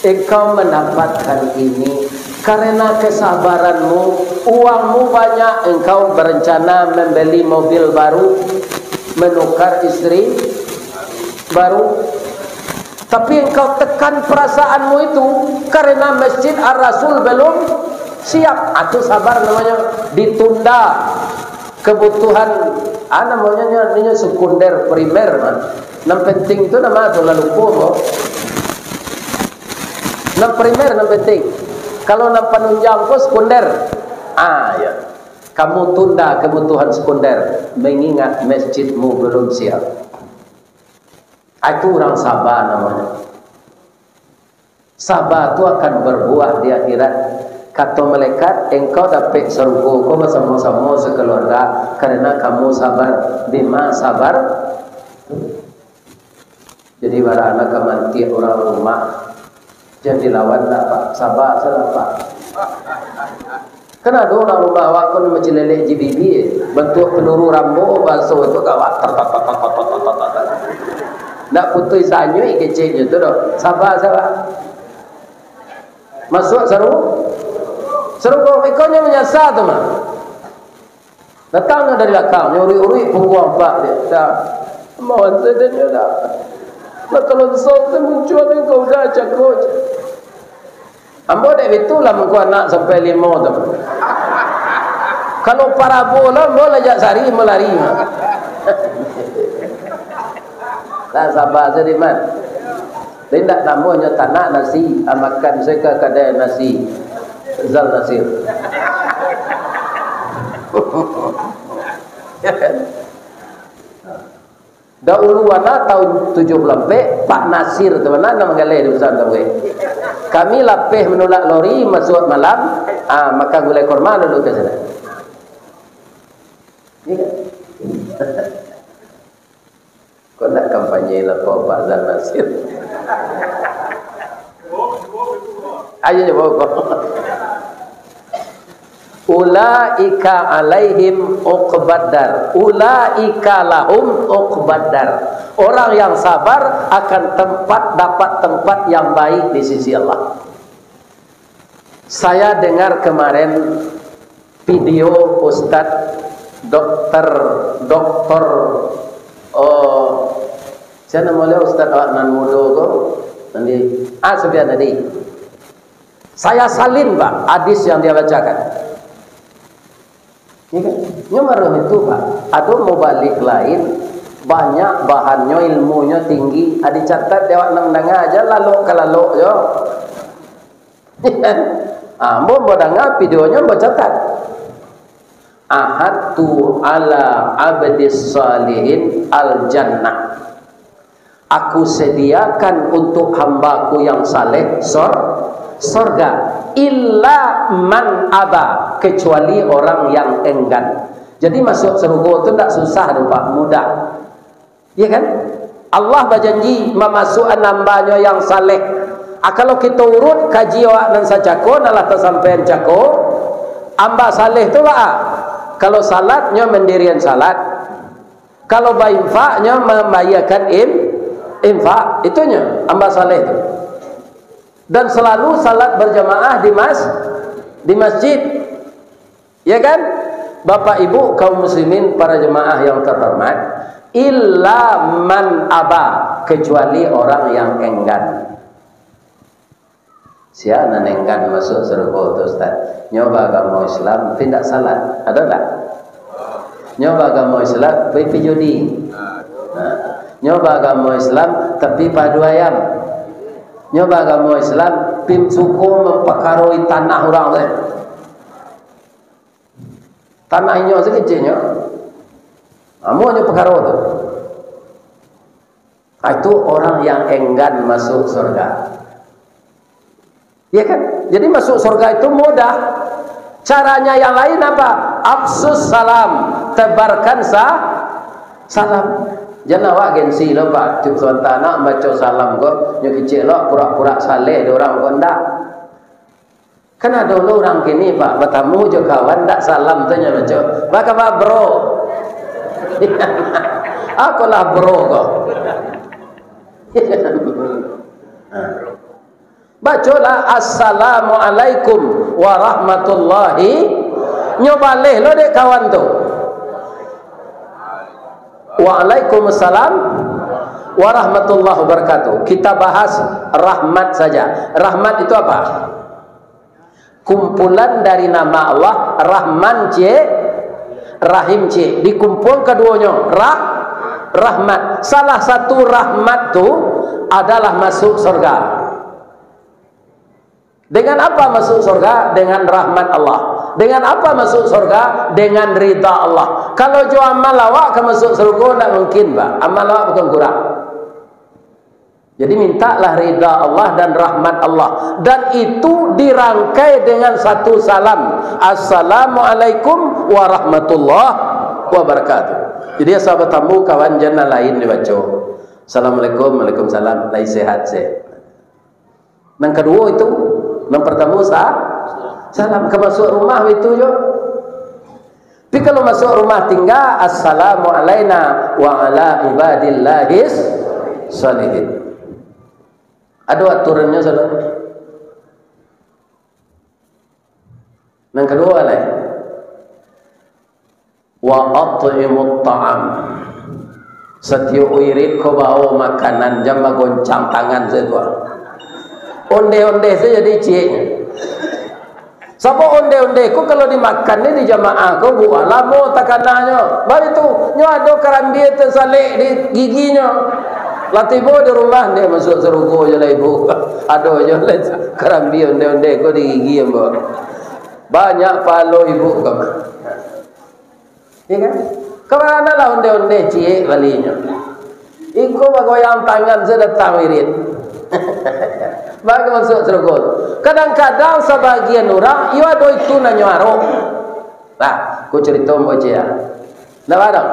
Engkau mendapatkan ini karena kesabaranmu. Uangmu banyak, engkau berencana membeli mobil baru, menukar istri baru. Tapi engkau tekan perasaanmu itu karena Masjid Ar-Rasul belum siap. Itu sabar namanya, ditunda. Kebutuhan, ah, namanya, nyo, nyo sekunder, primer, nah. Nan penting tu nama tu, lah lupo ko. Nan primer, nan penting. Kalau nan panunjang ko sekunder. Ah, ya. Kamu tunda kebutuhan sekunder, mengingat masjidmu belum siap. Ah, itu urang saba namonyo. Saba tu akan berbuah di akhirat. Kato malaikat, "Engkau dapek sarugo ko basamo-samo sakaluarga, karena kamu sabar." Dima sabar? Jadi, bara anak ka mantiak urang rumah, jan dilawan dah, Pak. Saba salah, Pak. Kan ado urang rumah awak ko nan macam lelek ji bibia, bantuak peluru Rambo, baso tu gawat. Tar, tar, tar. Ndak putuih sanyuik keceknyo tu doh. Saba, saba. Masuak saru-, sarugo, ikonyo manyasa tu mah. Datang dari balakang, nyo uruik-uruik pungguang pak dia. Dah. Mawan sadonyo dah. Lah kalau song tu muncul engkau dah cako. Ambo dek itu lah mangko anak sampai limo tu. Kalau parabo lah, ambo lah jak sari malari. Lah saba sajo, Man. Tapi ndak namonyo tanak nasi, ah, makan sajo ka kadai nasi Zal Nasir. Dahulu bana tahun tujuah puluah ampek, Pak Nasir tu bana nan manggaleh di Usaha Taweh. Kami lapeh manulak lori, masuak malam, ah, makan gulai korma dulu ka sinan. Iya kan? Kok ndak kampanye lah, Pak Zal Nasir? Ayo, coba, Pak. Ulaika alaihim uqbad dar. Ulaika lahum uqbad dar. Orang yang sabar akan tempat, dapat tempat yang baik di sisi Allah. Saya dengar kemarin video Ustaz Doktor, Doktor, oh, sia namo baliau, Ustaz awak nan mudo ko? Nanti, ah, Sufian tadi. Saya salin, Pak, hadis yang dia bacakan. Ya kan? Nyo marah itu, Pak. Ado mubalig lain, banyak bahannyo, ilmunyo tinggi. Ah, dicatat dek awak nan mandanga aja, lalok ka lalok jo. Ah, ambo, ambo danga videonyo, ambo catat. Ahadtu ala abdis salihin al jannah. Aku sediakan untuk hambaku yang saleh sor-, sorga. Illa man aba, kecuali orang yang enggan. Jadi, masuk surga tu ndak susah tu, Pak, mudah. Iya kan? Allah bajanji mamasuakan hamba-Nyo yang saleh. Ah, kalau kito urut kaji awak nan sacako, nan lah tasampaian cako, hamba saleh tu baa? Kalau salat, nyo mandirian salat. Kalau bainfak, nyo mambayiakan im-, infak. Itunyo hamba saleh tu. Dan selalu salat berjamaah di mas-, di masjid. Ya kan? Bapak Ibu kaum muslimin, para jemaah yang terhormat, illa man aba, kecuali orang yang enggan. Sia nan enggan masuk surga tu, Ustaz? Nyo baagamo Islam, tapi ndak salat. Ado ndak? Nyo baagamo Islam, tapi pai judi. Nah, nyo baagamo Islam, tapi paadu ayam. Nyo baagamo Islam, pai suko mampakaroi tanah urang tu. Tanah inyo sakeceknyo, amuahnyo pakaro tu. Ah, itu orang yang enggan masuk surga. Ya kan? Jadi, masuk surga itu mudah. Caranya yang lain apa? Afsus salam, tebarkan sa-, salam. Jan awak gengsi lo, Pak. Tiok sabanta nak baco salam ko, nyo kecek lo, pura-pura saleh dek urang ko, ndak. Kan ado lo urang kini, Pak, batamu jo kawan, ndak salam tu nyo baco, "Apa kabar, bro?" Akolah bro ko. Bacolah, "Assalamualaikum warahmatullahi." Nyo baleh lo dek kawan tu. "Waalaikumsalam warahmatullahi wabarakatuh." Kita bahas rahmat saja. Rahmat itu apa? Kumpulan dari nama Allah, Rahman ciek, Rahim ciek. Dikumpul kaduonyo, Rah-, Rahmat. Salah satu rahmat tu adalah masuk surga. Dengan apa masuk surga? Dengan rahmat Allah. Dengan apa masuk surga? Dengan rida Allah. Kalau jo amal awak ka masuk surga, ndak mungkin, Pak. Amal awak bukan kurang. Jadi, mintalah rida Allah dan rahmat Allah. Dan itu dirangkai dengan satu salam. "Assalamualaikum warahmatullahi wabarakatuh." Jadi, asa batamu kawan, jan nan lain dibaco. "Assalamualaikum, waalaikumsalam, lai sehat, sehat." Nan kaduo itu, nan partamo sa-, salam. Ka masuak rumah itu jo. Tapi kalau masuak rumah tingga, "Assalamu alaina wa ala ibadillahis shalihin." Ado aturannyo salah. Nan kaduo lai, "Wa at'imut ta'am." Satiok wirid ko bao makanan, jan magoncang tangan sajo tu. Onde-onde sajo jadi cieknyo. Sabab onde-onde ko kalau dimakan ni di jamaah ko, buah lamo takananyo. Baitu, nyo ado karambia tasalek di giginyo. Lah tibo di rumah, "Ndak masuak sarugo jo lah ibu." Ado jo lah karambia onde-onde ko di gigi ambo. Banyak pahalo ibu ko. Ya kan? Kamanalah onde-onde ciek balinyo? Iko bagoyang tangan sajo datang wirid. Baru masuak sarugo tu. Kadang-kadang sabagian urang, iyo ado itu nan nyo arok. Nah, ku carito ambo ciek, ah. Ndak ado?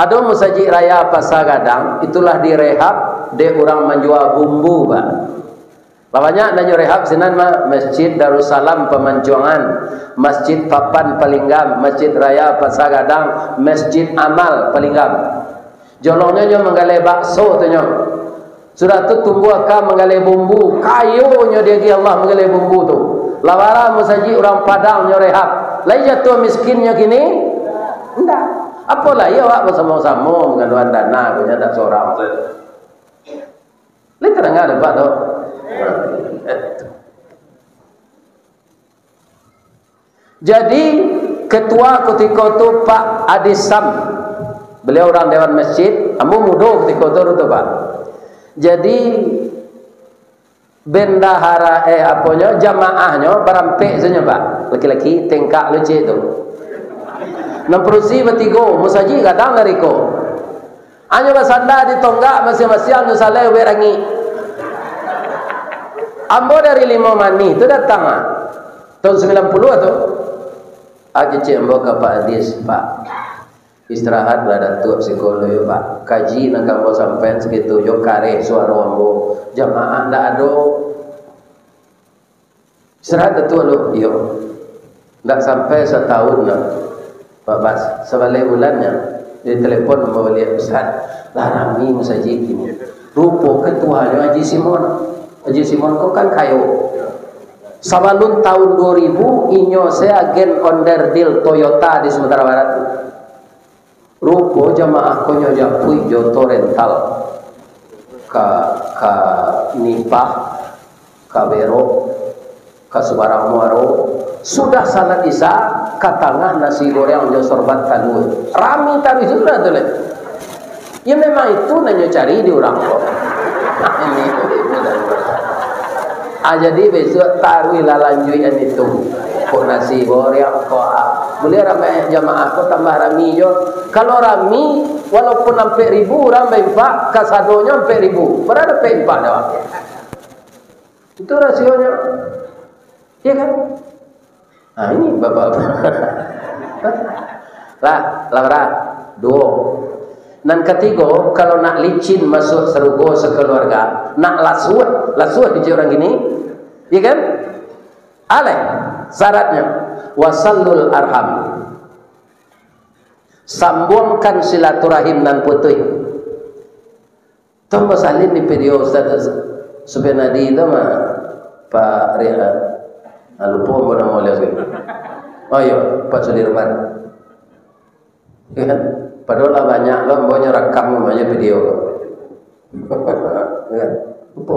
Ado Masajik Raya Pasar Gadang, itulah direhab dek urang manjua bumbu, Pak. Lah banyak nan nyo rehab sinan mah, Masjid Darussalam Pamancuangan, Masjid Papan Palinggam, Masjid Raya Pasar Gadang, Masjid Amal Palinggam. Jolongnyo nyo manggaleh bakso tu nyo. Sudah tu tumbuah ka manggaleh bumbu, kayonyo diagiah Allah manggaleh bumbu tu. Lah bara masajik urang Padang nyo rehab. Lai jatuah miskinnyo kini? Indak. Apo lai awak basamo-samo mangaluan dana, punyo dak sorang sajo. Lai tadanga dek Pak tu? Jadi, ketua kutiko tu Pak Adisam. Beliau urang Dewan Masjid, ambo mudo kutiko tu, tu, Pak. Jadi, bendahara, eh, aponyo, jamaahnyo barampek sajo, Pak. Laki-laki, tengkak lucik tu. Nan padusi batigo, musajik gadang dari ko. Anyo basanda di tonggak masiang-masiang, nyo salai ubek rangik. Ambo dari Limau Manih tu datang, ah. Tahun sambilan puluah tu. Ah, kecek ambo ka Pak Adis, "Pak, istirahatlah Datuak siko dulu yo, Pak. Kaji nan ka ambo sampaian sakitu jo kareh suaro ambo. Jamaah ndak ado." Istirahat Datuak lu? Iyo. Ndak sampai satahun doh, Pak Bas. Sabaleh bulan nyo, ditelepon ambo baliak, "Ustaz, lah rami musajik kini." Rupo ketuanyo Haji Simon. Haji Simon ko kan kayo. Sabalun tahun duo ribu, inyo se agen onderdil Toyota di Sumatera Barat tu. Rupo jamaah ko nyo japuik jo oto rental ka, ka Nipah, ka Berok, ka Subarang Muaro. Sudah salat Isya, ka tangah nasi goreng jo sorban talua. Rami taruih sudah tu lai. Ya, memang itu nan nyo cari di urang ko. Ah, jadi bisuak taruihlah lanjuikan itu. Kok nasi goreng, kok, ah, buliah ramai jamaah ko tambah rami jo. Kalau rami, walaupun ampek ribu urang bainfak, kasadonyo ampek ribu. Bara dapek infak dek awak? Itu rasionyo. Iya kan? Nah, ini bapak-bapak. Lah, lah bara? Duo. Nan katigo, kalau nak licin masuak sarugo sakeluarga, nak lasuah, lasuah kecek urang kini, iya kan? Alai, syaratnyo, wasalul arham. Sambuangkan silaturahim nan putuih. Tambah salin di video Ustaz Supianadi tu mah, Pak Rihan. Ah, lupo ambo namo baliau tu. Oh iyo, Pak Sudirman. Ya kan? Padahal lah banyak lo, ambo nyo rakam banyak video. Ya kan? Lupo.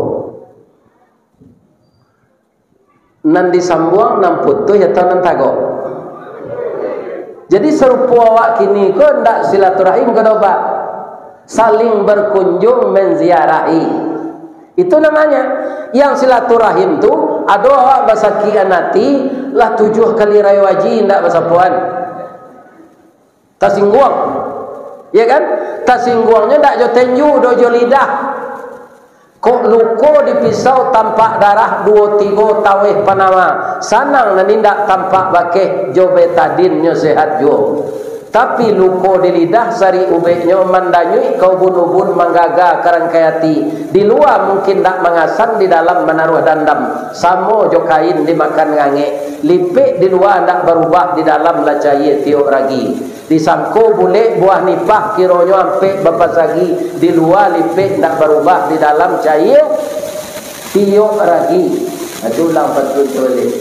Nan disambuang nan putuih atau nan tagok? Jadi, sarupo awak kini ko ndak silaturahim ko doh, Pak? Saling berkunjung menziarahi. Itu namanya. Yang silaturahim tu Ado awak basakikan ati, lah tujuah kali rayo haji indak basapoan. Tasingguang. Ya kan? Tasingguangnyo ndak jo tenju doh, jo lidah. Kok luko di pisau tampak darah, duo tigo taweh panama. Sanang nan indak tampak bakeh, jo betadin nyo sehat juo. Tapi luko di lidah sarik ubeknyo, mandanyuik ka ubun-ubun, manggaga ka rangkai ati. Di lua mungkin ndak mangasan, di dalam manaruah dandam. Samo jo kain dimakan ngangek. Lipek di lua ndak barubah, di dalam lah caia tiok ragi. Disangko bulek buah nipah, kironyo ampek bapasagi, di lua lipek ndak barubah, di dalam caia tiok ragi. Nah, tu ulang pantun tu baliak.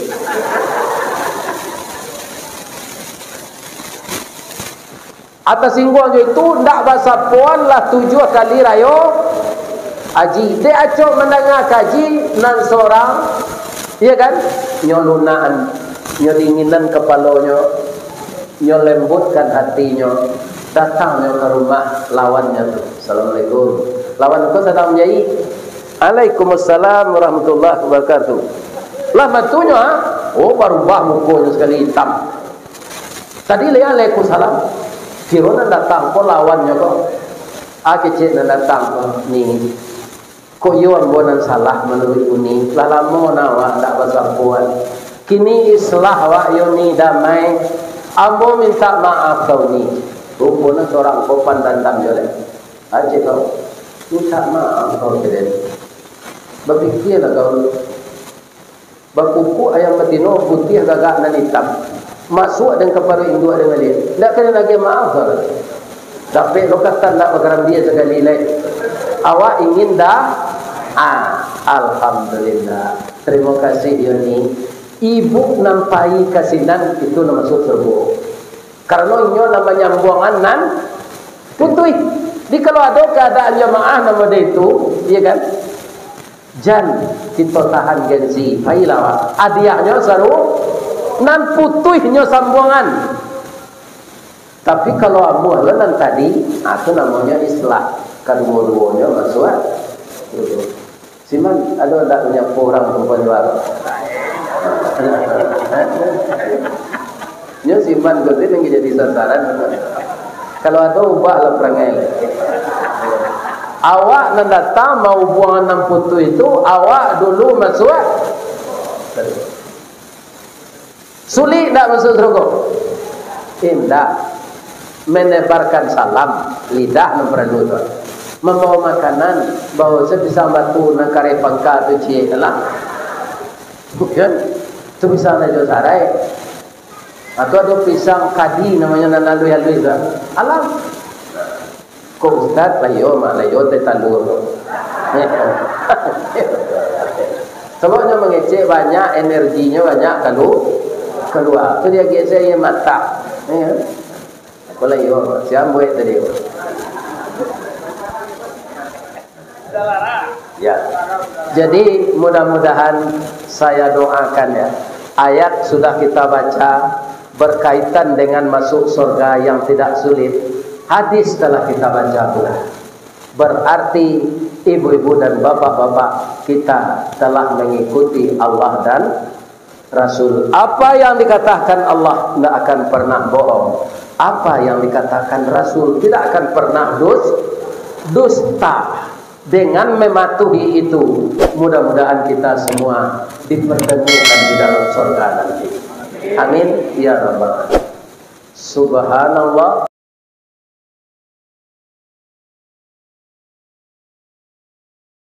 Atas singguang jo itu, ndak basapoan lah tujuah kali rayo haji. Dek acok mandanga kaji nan sorang, iya kan? Nyo lunakan, nyo dinginan kapalonyo, nyo lembutkan hatinyo, datangnyo ka rumah lawannyo tu. "Assalamualaikum." Lawan ko sadang manjai. "Waalaikumsalam warahmatullahi wabarakatuh." Lah matunyo, ha? Oh, barubah mukonyo sakali, itam. Tadi lai "Waalaikumsalam." Kiro nan datang ko lawannyo ko. Ah, kecek nan datang ko, "Ni, kok iyo ambo nan salah manuruik uni? Lah lamo nah awak ndak basapoan. Kini islah awak yo ni, damai. Ambo mintak maaf ka uni." Ruponyo sorang ko pandandam jo lai. Aceh kau, mintak maaf kau, kecek den. Bapikialah kau. Bakukuk ayam batino, putiah gagak nan itam. Masuak den ka paruik induak den baliak. Ndak ka den agiah maaf doh. Dapek lokatan ndak bakarambia sakali lai. Awak ingin dah? Ah, alhamdulillah. Tarimo kasih, Yoni. Ibu nan pai ka sinan itu nan masuak sarugo. Karano inyo nan manyambuangan nan putuih. Jadi, kalau ado kaadaan jamaah nan model itu, iya kan? Jan, kito tahan gengsi, pailah awak. Hadiahnyo saru, nan putuihnyo sambuangan. Tapi kalau amuah lo nan tadi, ah, tu namonyo islah. Kaduo-duonyo masuak. Siman, ado ndak manyapo urang perempuan luar? Nyo siman ko tu nan jadi sasaran. Kalau ado, ubahlah parangai. Awak nan datang maubuangan nan putuih tu, awak dulu masuak. Sulik ndak masuak sarugo? Indak. Menebarkan salam, lidah nan paralu tu. Mambawa makanan, bawa sapisang batu nan kareh pangka tu ciek lah. Kan? Tu pisang nan jo sarai. Atau ado pisang kadi namonyo nan aluih-aluih tu. Alam. Kok ustaz, lah iyo, mak, lah iyo teh talua tu. Sabab nyo mangecek banyak, energinyo banyak kalu-, kalua. Tu diagiah se aia mata. Ya. Apo lah iyo, mak, siambuik tadi. Ya. Jadi, mudah-mudahan saya doakan, ya, ayat sudah kita baca berkaitan dengan masuk surga yang tidak sulit. Hadis telah kita baca pula. Berarti ibu-ibu dan bapak-bapak kita telah mengikuti Allah dan Rasul. Apa yang dikatakan Allah tidak akan pernah bohong. Apa yang dikatakan Rasul tidak akan pernah dus-, dusta. Dengan mematuhi itu, mudah-mudahan kita semua dipertemukan di dalam surga nanti. Amin ya rabbal alamin. Subhanallah.